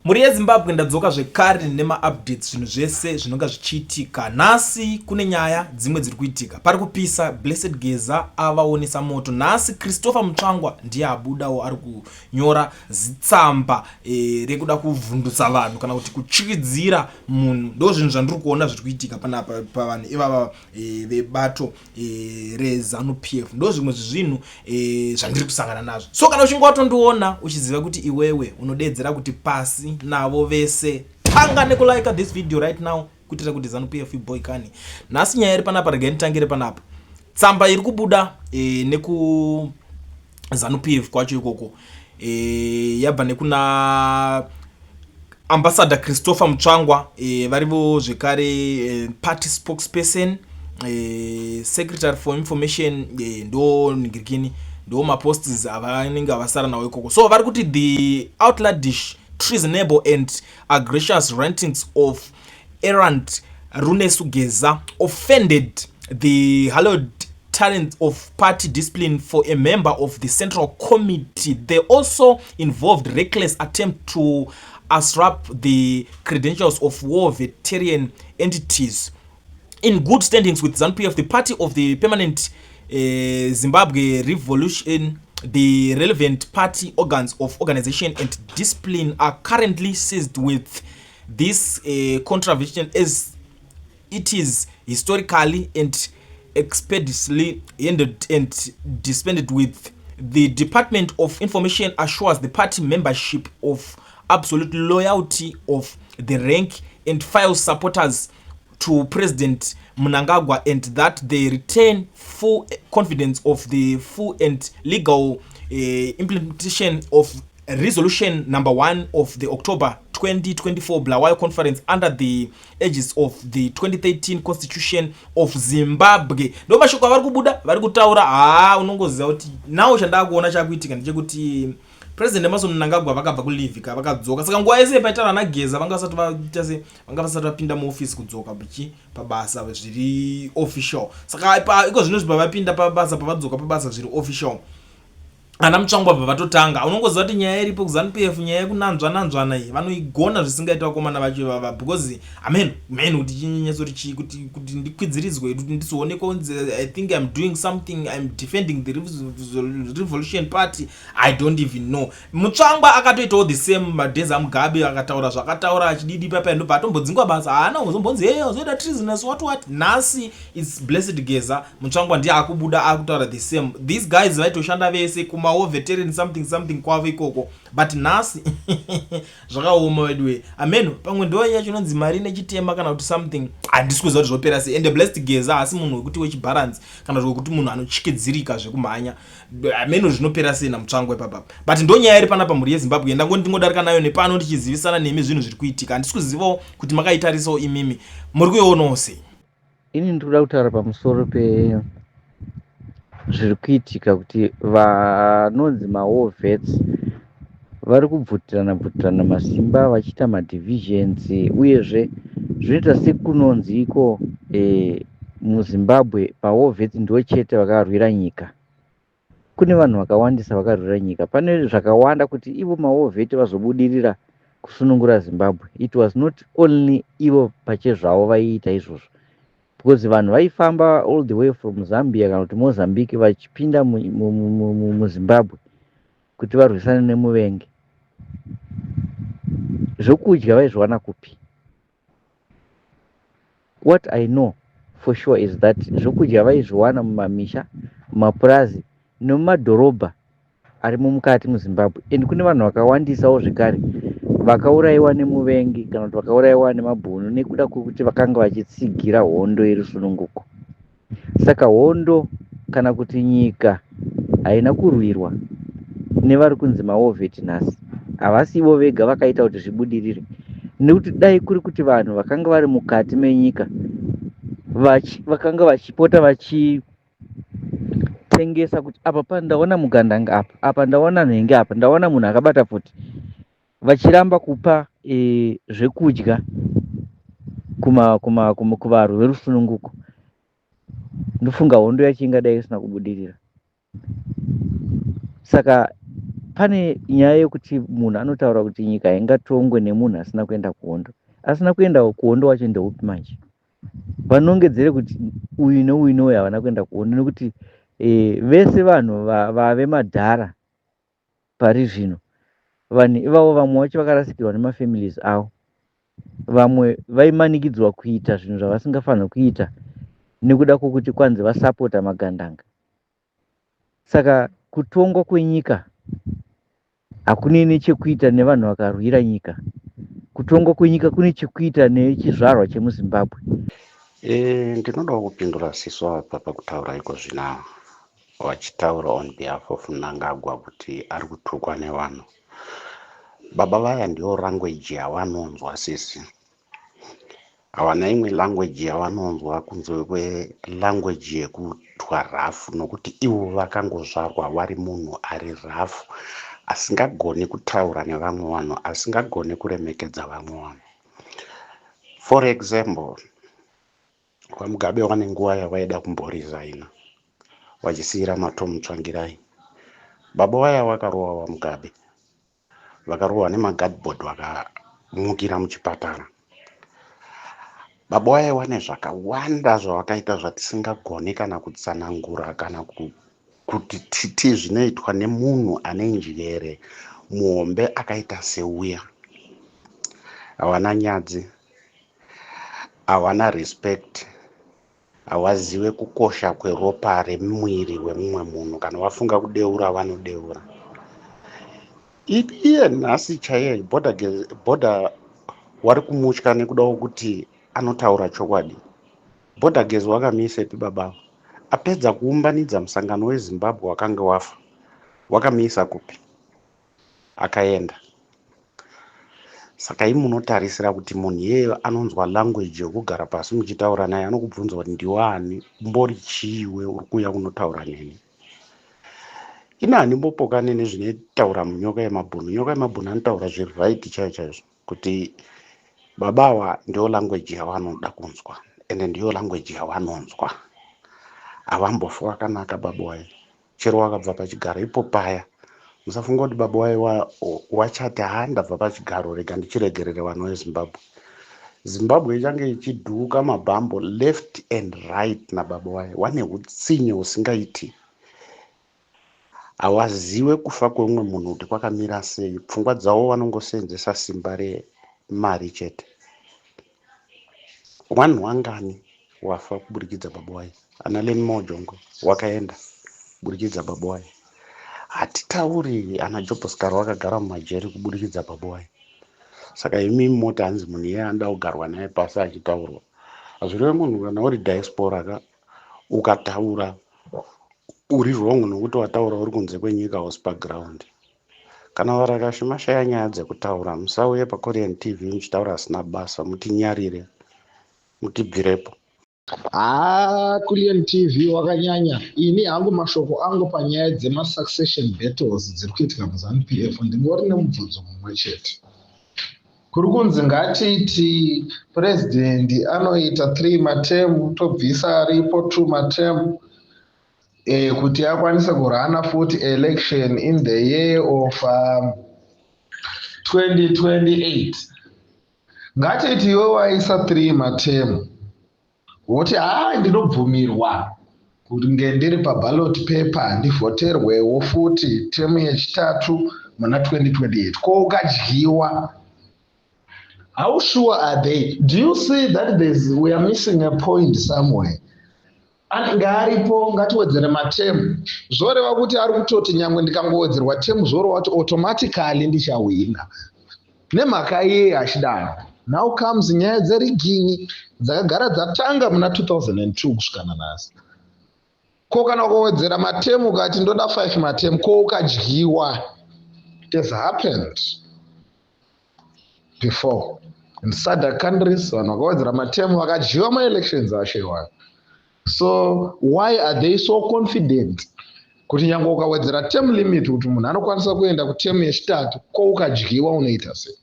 Mhuri yeZimbabwe, ndadzoka zvekare nemaupdates, zvinhu zvese zvinonga zvichiitika. Nhasi kune nyaya dzimwe dziri kuitika. Pari kupisa, Blessed Geza avaonesa moto. Nhasi Christopher Mutsvangwa ndiye abudawo ari kunyora zitsamba rekuda kuvhundutsa vanhu kana kuti kutyisidzira munhu. Ndo zvinhu zvandiri kuona zviri kuitika panapa pavanhu ivava vebato reZANU PF. Ndo zvimwe zvezvinhu zvandiri kusangana nazvo. So kana uchinge watondiona, uchiziva kuti iwewe unodedzera kuti pasi navo vese, tanga nekulike this video right now kuitira kuti ZANU PF iboikani. Nhasi nyaya iri panapa, regai nditangire panapa. Tsamba iri kubuda neku ZANU PF kwacho ikoko yabva nekuna Ambassador Christopher Mutsvangwa, varivo zvekare party spokesperson, secretary for information, ndo ningirikini, ndo maposts avanenge avasara nawo ikoko. So vari kuti the outlandish, treasonable and egregious rantings of errant Runesu Geza offended the hallowed talent of party discipline for a member of the central committee. They also involved reckless attempt to usurp the credentials of war veteran entities in good standings with ZANU-PF, the party of the permanent Zimbabwe revolution. The relevant party organs of organization and discipline are currently seized with this contravention as it is historically and expeditiously handled and dispensed with. The Department of Information assures the party membership of absolute loyalty of the rank and file supporters to President Mnangagwa and that they retain full confidence of the full and legal implementation of resolution number 1 of the October 2024 Bulawayo Conference under the aegis of the 2013 Constitution of Zimbabwe. Ndo mashoko avari kubuda, vari kutaura. Haa, unongoziva kuti nawo chandakuona chakuitika ndechekuti President Emmerson Mnangagwa vakabva kuleave ka, vakadzoka. Saka nguva yese paitaura naGeza vanga vasati vaita se vanga vasati vapinda muofisi, kudzoka bichi pabasa zviri official. Saka iko zvino zvibva pabasa, pavadzoka pabasa zviri official, ana Mutsvangwa bva vatotanga. Unongoziva kuti nyaya iripo kuZANU PF, nyaya yekunanzva nanzvana iyi, vanoigona zvisingaita vakomana vacho ivava, because amen men kuti chinyatsoti chii, kuti ndikwidziridzwe, kuti ndizoonekwa kunzi I think I'm doing something, I'm defending the revolution party. I don't even know. Mutsvangwa akatoitawo the same madays aMugabe, akataura zvakataura achididi papa, ndobva atombodzingwa basa. Haana kuzombonzi hey, azoita treasonous, what what. Nhasi it's Blessed Geza. Mutsvangwa ndiye akubuda akutaura the same. These guys vaitoshanda vese kumawar veteran something something kwavo ikoko, but nhasi zvakaoma weduwe. Amen, pamwe ndo yacho inonzi mari nechitema kana kuti something, handisi kuziva kuti zvopera sei. Ende Blessed Geza haasi munhu wekuti wechibalance kana kuti wekuti munhu anochikidzirika zvekumhanya. Ameno zvinopera sei naMutsvangwa ipapa, but ndo nyaya iri panapa, mhuri yeZimbabwe. Ndangoti ndingodarika nayo nepano ndichizivisana nemi zvinhu zviri kuitika. Handisi kuzivawo kuti makaitarisawo imimi, muri kuionawo sei? Ini ndinoda kutaura pamusoro pezviri kuitika kuti vanonzi mawar vets vari kubvutirana bvutirana masimba vachiita madivisions, uyezve zvinoita sekunonzi iko muZimbabwe pawar vets ndo chete vakarwira nyika. Kune vanhu vakawandisa vakarwira nyika. Pane zvakawanda kuti ivo mawar vet vazobudirira kusunungura Zimbabwe. It was not only ivo pachezvavo vaiita izvozvo, because vanhu vaifamba all the way from Zambia kana kuti Mozambique vachipinda muZimbabwe kuti varwisane nemuvengi. Zvokudya vaizviwana kupi? What I know for sure is that zvokudya vaizviwana mumamisha, mumapurazi nemumadhorobha arimo mukati muZimbabwe. And kune vanhu vakawandisawo zvekare vakaurayiwa nemuvengi kana kuti vakaurayiwa nemabhunu nekuda kwekuti vakanga vachitsigira hondo yerusununguko. Saka hondo kana kuti nyika haina kurwirwa nevari kunzi mawar vet nhasi. Havasi ivo vega vakaita kuti zvibudirire, nekuti dai kuri kuti vanhu vakanga vari mukati menyika vakanga vachipota vachitengesa kuti apa pa ndaona mugandanga, apa apa ndaona nhengi, apa ndaona munhu akabata pfuti, vachiramba kupa zvekudya kuvarwi verusununguko, ndofunga hondo yacho ingadai isina kubudirira. Saka Pane nyaya yekuti munhu anotaura kuti nyika haingatongwe nemunhu asina kuenda kuhondo. Asina kuenda kuhondo wacho ndeupi manje? Vanongedzere kuti uyu neuyu neuyu havana kuenda kuhondo nekuti vese vanhu vave madhara pari zvino. Vanhu ivavo vamwe vacho vakarasikirwa nemafamilies avo. Vamwe vaimanikidzwa kuita zvinhu zvavasingafaniri kuita nekuda kwokuti kwanzi vasapota magandanga. Saka kutongwa kwenyika hakunei nechekuita nevanhu vakarwira nyika. Kutongwa kwenyika kune chekuita nechizvarwa chemuZimbabwe. Ndinodawo kupindura siso apa pakutaura iko zvino vachitaura on behalf of Mnangagwa kuti ari kutukwa nevanhu. Baba vaya ndiyo language yavanonzwa sisi. Havana imwe language yavanonzwa kunze kwelanguage yekutwa rough, nokuti ivo vakangozvarwa vari munhu ari rough, asingagoni kutaura nevamwe vanhu, asingagoni kuremekedza vamwe vanhu. For example, VaMugabe vane nguva yavaida kumboresigna vachisiyira Matomu Tsvangirai. Baba vaya vakarova VaMugabe, vakarohwa nemagadboard, vakamukira muchipatara. Baba vaya vane zvakawanda zvavakaita zvatisingagoni kana kutsanangura kana kuti titi zvinoitwa nemunhu ane njere muhombe akaita seuya. Havana nyadzi, havana respect, havazive kukosha kweropa remuviri wemumwe munhu. Kana vafunga kudeura, vanodeura. Iye nhasi chaiye border wari kumutya nekuda kwokuti anotaura chokwadi. Border Gezi wakamiisepi baba? Apedza kuumbanidza musangano weZimbabwe wakanga wafa, wakamiisa kupi? Akaenda. Saka imi munotarisira kuti munhu iyeyo anonzwa language yekugara pasi muchitaura naye, anokubvunza kuti ndiwani, umbori chiiwe uri kuuya kunotaura neni? Ini handimbopokane nezvinotaura munyoka yemabhunu. Nyoka yemabhunu anotaura zviri right chaizvo chaizvo kuti baba ava ndiyo language yavanoda kunzwa, ende ndiyo language yavanonzwa. Havambofi wakanaka baba waye chero wakabva pachigaro ipo paya. Musafunga kuti baba waye wachati, "Ha, ndabva pachigaro, rega ndichiregerere vanhu veZimbabwe." Zimbabwe ichange ichidhuka mabhambo left and right nababa waye. Wane utsinye husingaiti. Hawaziwe kufa kweumwe munhu kuti kwakamira sei. Pfungwa dzavo vanongosenzesa simba remari chete. Vanhu wangani wafa kuburikidza baba waye? Ana Learnmore Jongwe wakaenda kuburikidza baba waye. Hatitauri ana Job Sikhala wakagara mumajeri kuburikidza baba waye. Saka imi moti hanzi munhu iye anoda kugarwa naye pasi achitaurwa, hazvireve munhu kana uri diaspora ka ukataura uri wrong nokuti wataura uri kunze kwenyika, hausi paground. Kana varakashi mashaya nyaya dzekutaura, musauye paKorean TV muchitaura asina basa. Mutinyarire, mutibvirepo. Haa, Kulian TV wakanyanya. Ini hangu mashoko angu panyaya dzemasuccession battles dziri kuitika muZANU PF, ndingori nemubvunzo mumwe chete. Kuri kunzi ngatiti purezidendi anoita 3 materm, tobvisa aripo 2 materm, kuti akwanise kurana futi election in the year of 2028. Ngatiti iwe waisa 3 materm, woti, "Haa, ndinobvumirwa kunge ndiri paballot paper, ndivhoterwewo futi temu yechitatu muna 2028." Ko ukadyiwa? How sure are they? Do you see that we are missing a point somewhere? Anenge aripo, ngatiwedzere matemu, zvoreva kuti ari kutoti nyangwe ndikangowedzerwa temu, zvoreva kuti automatically ndichahwina. Nemhaka iye achidaro, now comes nyaya dzerigging dzakagara dzatanga muna 2002 kusvika nanhasi. Ko kana ukawedzera matemu, ukati ndoda 5 matemu, ko ukadyiwa? It has happened before in SADC countries. Vanhu vakawedzera matemu vakadyiwa maelections acho iwayo. So why are they so confident kuti nyange ukawedzera term limit kuti munhu anokwanisa kuenda kutemu yechitatu? Ko ukadyiwa unoita sei?